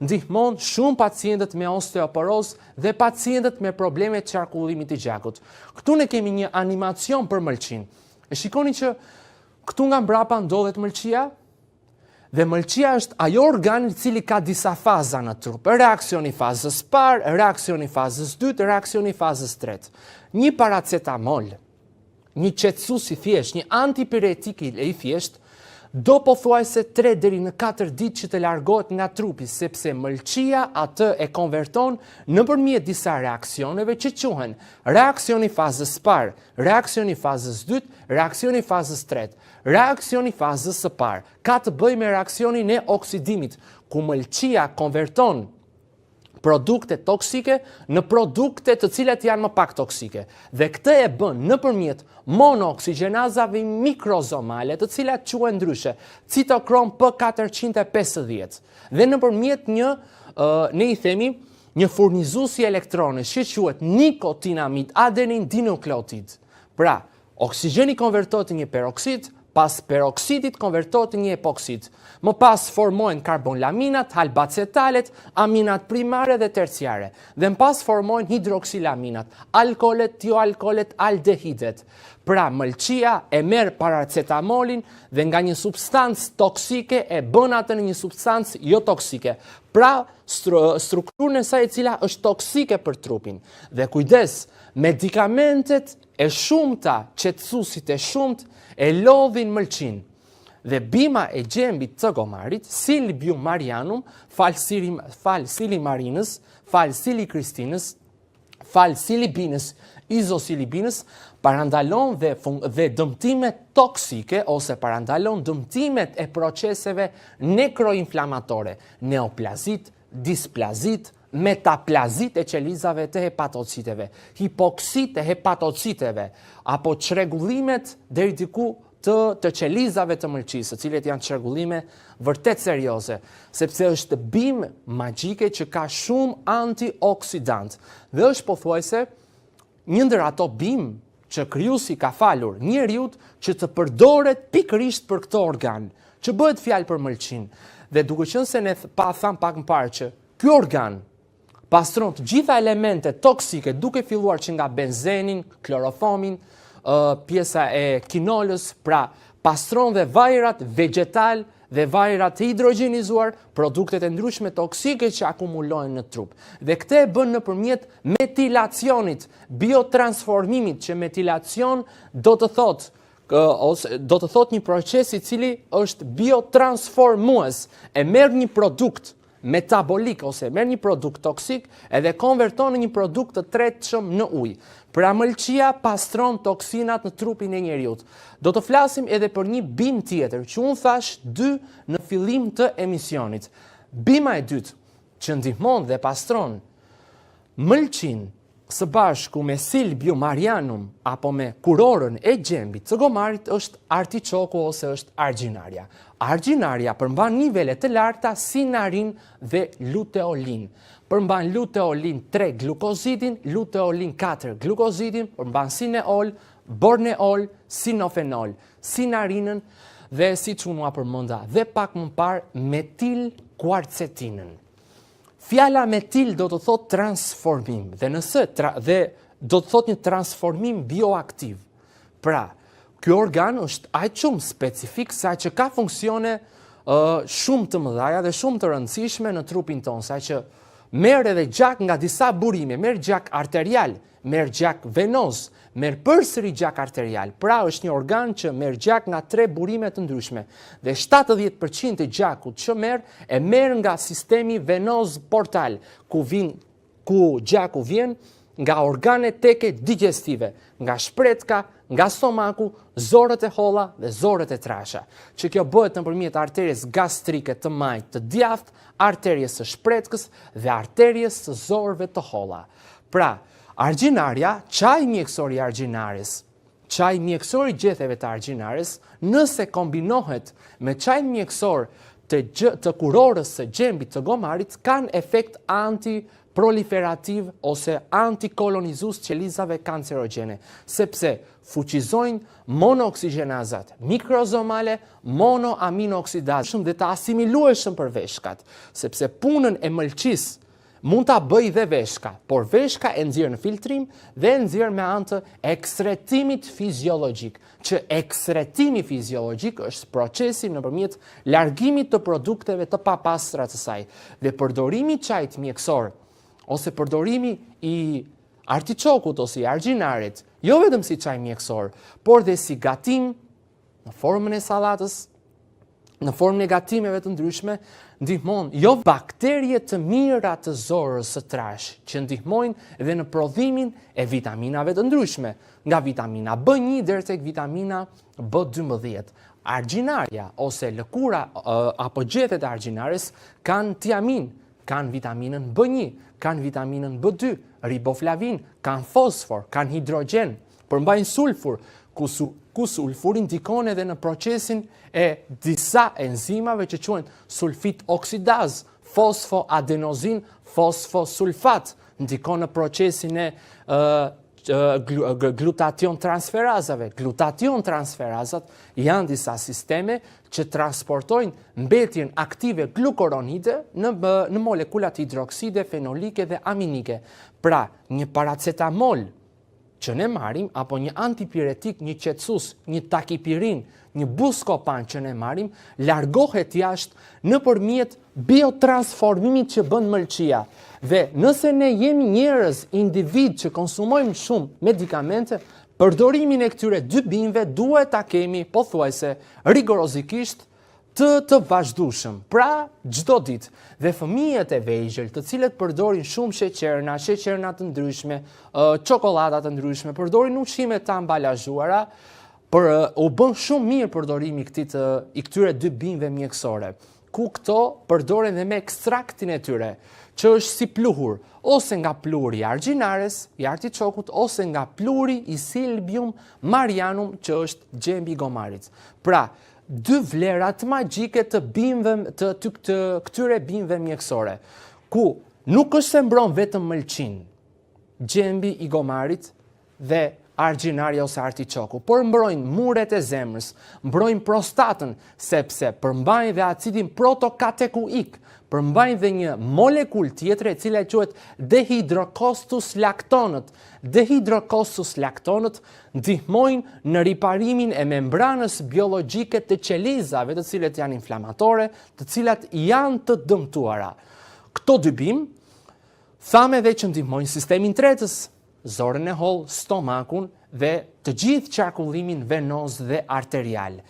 ndihmon shumë pacientët me osteoporozë dhe pacientët me probleme të qarkullimit të gjakut. Këtu ne kemi një animacion për mëlçinë. E shikoni që këtu nga mbrapa ndodhet mëlçia dhe mëlçia është ajo organ i cili ka disa faza në trup. Reaksioni i fazës parë, reaksioni i fazës dytë, reaksioni i fazës tretë. Një paracetamol Një qetësues i thjeshtë, një antipiretik i thjeshtë, do pothuajse 3 deri në 4 ditë që të largohet nga trupi, sepse mëlçia atë e konverton nëpërmjet disa reaksioneve që quhen reaksioni i fazës parë, reaksioni i fazës dytë, reaksioni i fazës tretë. Reaksioni i fazës së parë ka të bëjë me reaksionin e oksidimit, ku mëlçia konverton produkte toksike në produkte të cilat janë më pak toksike. Dhe këtë e bën nëpërmjet monooksigjenazave mikrozomale, të cilat quhen ndryshe citokrom P450. Dhe nëpërmjet një, ne i themi, një furnizuesi elektronesh që quhet nikotinamid adenin dinukleotid. Pra, Oksigjeni konvertohet në një peroksid, pas peroksidit konvertohet në një epoksid. Më pas formohen karbonlaminat, halbacetalet, aminat primare dhe terciare. Dhe më pas formohen hidroksilaminat, alkoolet, tioalkoolet, aldehidet. Pra, mëlçia e merr paracetamolin dhe nga një substancë toksike e bën atë në një substancë jo toksike. Pra, strukturën e saj e cila është toksike për trupin. Dhe kujdes, medikamentet E shumta, qetësuesit e shumtë e lodhin mëlçinë. Dhe bima e gjembit të gomarit, Silbium marianum, falë silim, falë silimarinës, falë silikristinës, falë silibinës, izosilibinës, parandalon dhe, dhe dëmtimet toksike ose parandalon dëmtimet e proceseve nekroinflamatore, neoplazit, displazit, metaplazit e qelizave të hepatociteve, hipoksit e hepatociteve, apo çrregullimet deri diku të, të qelizave të mëlçisë, të cilat janë çrregullime vërtet serioze, sepse është bimë magjike që ka shumë antioksidant dhe është pothuajse Një ndër ato bimë që krijuesi ka falur njeriut që të përdoret pikërisht për këtë organ, që bëhet fjalë për mëlçinë. Dhe duke qenë se ne pa thamë pak më parë që ky organ pastron të gjitha elementet toksike duke filluar që nga benzenin, klorofomin, pjesa e kinolës, pra pastron dhe vajrat vegjetal dhe vajrat të hidrogjenizuar, produktet e ndryshme toksike që akumulohen në trup. Dhe këtë e bën nëpërmjet metilacionit, biotransformimit, që metilacion do të thotë ose do të thotë një proces i cili është biotransformues, e merr një produkt metabolik ose merr një produkt toksik edhe konverton në një produkt të tretshëm në ujë. Pra mëlçia pastron toksinat në trupin e njeriut. Do të flasim edhe për një bimë tjetër, që unë thashë dy në fillim të emisionit. Bima e dytë që ndihmon dhe pastron mëlçinë së bashku me Silbium marianum apo me kurorën e gjembit të gomarit është artiçoku ose është argjinaria. Argjinaria përmban nivele të larta sinarin dhe luteolin. Përmban luteolin 3 glukozidin, luteolin 4 glukozidin, përmban sineol, borneol, sinofenol, sinarinën dhe siç unë ua përmenda dhe pak më parë metil kuarcetinën. Fjala metil do të thotë transformim dhe nëse tra, dhe do të thotë një transformim bioaktiv. Pra, ky organ është aq shumë specifik sa që ka funksione uh, shumë të mëdha dhe shumë të rëndësishme në trupin tonë, sa që merr edhe gjak nga disa burime, merr gjak arterial, merr gjak venoz, merr përsëri gjak arterial. Pra është një organ që merr gjak nga tre burime të ndryshme dhe 70% të gjakut që merr e merr nga sistemi venoz portal, ku vin ku gjaku vjen nga organet teke digjestive, nga shpretka, nga stomaku, zorrët e holla dhe zorrët e trasha, që kjo bëhet nëpërmjet arteries gastrike të majtë të djathtë, arteries së shpretkës dhe arteries së zorrëve të holla. Pra, argjinaria, çaji mjekësor i argjinares, çaji mjekësor i gjetheve të argjinares, nëse kombinohet me çajin mjekësor të gjë, të kurorës së gjembit të gomarit kanë efekt antiproliferativ ose antikolonizues qelizave kancerogjene, sepse fuqizojnë monooksigjenazat mikrozomale, monoaminooksidazë dhe të asimilueshëm për veshkat, sepse punën e mëlçisë mund ta bëjë dhe veshka, por veshka e nxjerr në filtrim dhe e nxjerr me anë të ekstretimit fiziologjik, që ekstretimi fiziologjik është procesi nëpërmjet largimit të produkteve të papastra të saj. Dhe përdorimi i çajit mjekësor ose përdorimi i artiçokut ose i argjinarit, jo vetëm si çaj mjekësor, por dhe si gatim në formën e sallatës, në formën e gatimeve të ndryshme, ndihmon jo bakterie të mira të zorrës së trashë, që ndihmojnë edhe në prodhimin e vitaminave të ndryshme, nga vitamina B1 deri tek vitamina B12. Argjinarja ose lëkura apo gjethet e argjinares kanë tiamin, kanë vitaminën B1, kanë vitaminën B2, riboflavin, kanë fosfor, kanë hidrogjen, përmbajnë sulfur, ku, su, ku sulfuri ndikon edhe në procesin e disa enzimave që quhen sulfit oksidaz, fosfoadenozin, fosfosulfat, ndikon në procesin e glutation transferazave. Glutation transferazat janë disa sisteme që transportojnë mbetjen aktive glukoronide në, në molekulat hidrokside, fenolike dhe aminike. Pra, një paracetamol që ne marrim, apo një antipiretik, një qetësues, një takipirin, një buskopan që ne marrim, largohet jashtë nëpërmjet biotransformimit që bën mëlçia. Dhe nëse ne jemi njerëz, individ që konsumojmë shumë medikamente, përdorimin e këtyre dy bimëve duhet ta kemi pothuajse rigorozikisht të të vazhdueshëm, pra çdo ditë. Dhe fëmijët e vegjël, të cilët përdorin shumë sheqerna, sheqerna të ndryshme, çokollata të ndryshme, përdorin ushqime të ambalazhuara, për u bën shumë mirë përdorimi këtij të i këtyre dy bimëve mjekësore, ku këto përdoren dhe me ekstraktin e tyre, që është si pluhur, ose nga pluhuri i argjinares, i artiçokut, ose nga pluhuri i silbium marianum, që është gjembi i gomarit. Pra, dy vlerat magjike të bimëve të, të, të këtyre bimëve mjekësore, ku nuk është se mbron vetëm mëlçinë, gjembi i gomarit dhe argjinarja ose artiçoku, por mbrojnë muret e zemrës, mbrojnë prostatën, sepse përmbajnë dhe acidin protokatekuik, përmbajnë dhe një molekulë tjetër e cila quhet dehidrokostus laktonët. Dehidrokostus laktonët ndihmojnë në riparimin e membranës biologjike të qelizave, të cilat janë inflamatore, të cilat janë të dëmtuara. Këto dy bimë, thamë edhe që ndihmojnë sistemin tretës, zorrën e hollë, stomakun dhe të gjithë qarkullimin venoz dhe arterial.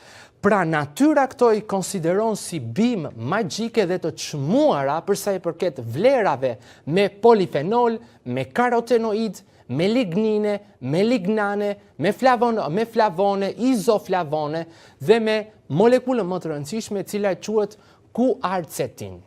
Pra natyra këto i konsideron si bimë magjike dhe të çmuara për sa i përket vlerave me polifenol, me karotenoid, me lignine, me lignane, me flavon, me flavone, izoflavone dhe me molekulën më të rëndësishme e cila quhet kuarcetin.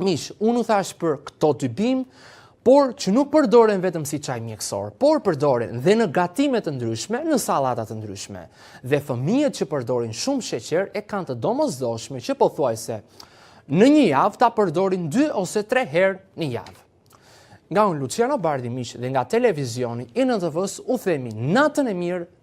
Miq, unë u thashë për këto dy bimë, por që nuk përdoren vetëm si çaj mjekësor, por përdoren dhe në gatime të ndryshme, në sallata të ndryshme. Dhe fëmijët që përdorin shumë sheqer e kanë të domosdoshme që pothuajse në një javë ta përdorin 2 ose 3 herë në javë. Nga unë Luciano Bardhi miq dhe nga televizioni i NTV-s u themi natën e mirë.